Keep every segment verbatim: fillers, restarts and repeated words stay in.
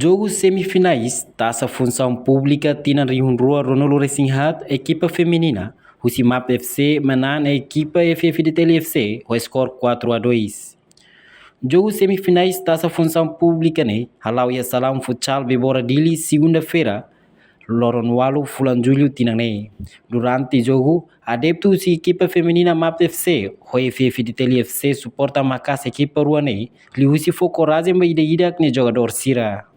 Jogu semifinais Taça Função Pública tinan rihun rua ruanulu resin haat, ekipa feminina husi MAP F C manán ekipa F F D T L F C ho skor quatro a dois. Jogu semifinais Taça Função Pública ne'e hala'o iha Salaam Futsal Bebora Dili, segunda-feira, loron ualu fulan Jullu tinan ne'e. Durante jogu, adeptu husi ekipa feminina MAP F C ho F F D T L F C suporta maka'as ekipa rua ne'e, liuhusi fó korajen ba ida-idak nia jogadór sira.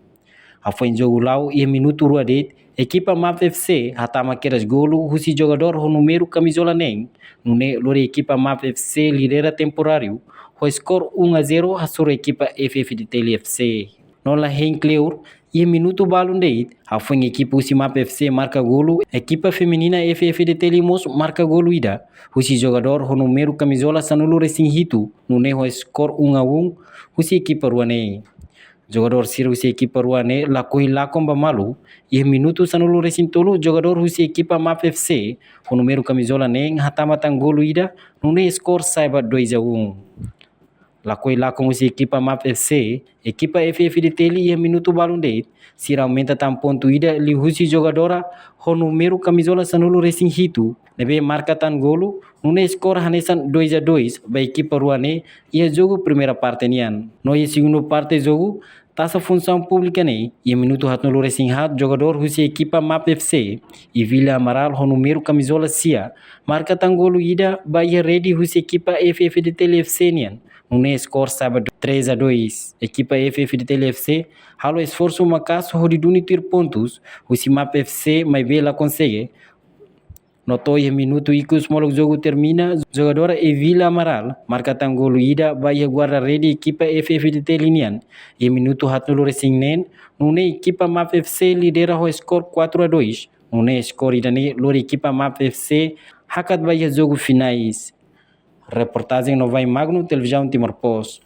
Hafoin jogu la'o iha minutu rua de'it, ekipa MAP F C hatama kedas golu husi jogadór ho númeru kamizola neen, nune'e lori ekipa MAP F C lidera temporáriu ho skor um a zero hasoru ekipa F F D T L F C. No la hein kleur, iha minutu balun de'it, hafoin ekipa husi MAP F C marka golu, ekipa feminina F F D T L mós marka golu ida husi jogadór ho númeru kamizola sanulu resin hitu, nune'e ho skor um a um husi ekipa rua ne'e. Jogadór sira husi ekipa rua ne'e lakohi lakon ba malu, iha minutu sanulu resin tolu, jogadór husi ekipa MAP F C ho númeru kamizola neen hatama tan golu ida, nune'e skor sai ba dois a um. Lakohi lakon husi ekipa MAP F C, ekipa F F D T L iha minutu balun de'it, sira aumenta tan pontu ida liuhusi jogadora ho númeru kamizola sanulu resin hitu, ne'ebé marka tan golu, nune'e skor hanesan dois a dois ba ekipa rua ne'e iha jogu primeira parte nian. No iha segundu parte jogu, Taça Função Pública ne'e, iha minutu haatnulu resin haat, jogadór husi ekipa MAP F C, Evília Amaral ho númeru kamizola sia, marka tan golu ida ba iha rede husi ekipa F F D T L F C nian, nune'e skor sai ba três a dois. Ekipa F F D T L F C halo esforsu maka'as hodi duni tuir pontus husi MAP F C, maibé la konsege. No to'o iha minutu ikus molok jogu termina, jogadora Evília Amaral marka tan golu ida ba iha guarda-rede ekipa F F D T L nian, iha minutu haatnulu resin neen, nune'e ekipa MAP F C lidera ho skor quatro a dois, nune'e skor ida-ne'e lori ekipa MAP F C hakat ba iha jogu finais. Reportajen Novai Magno, Televizaun Timor Post.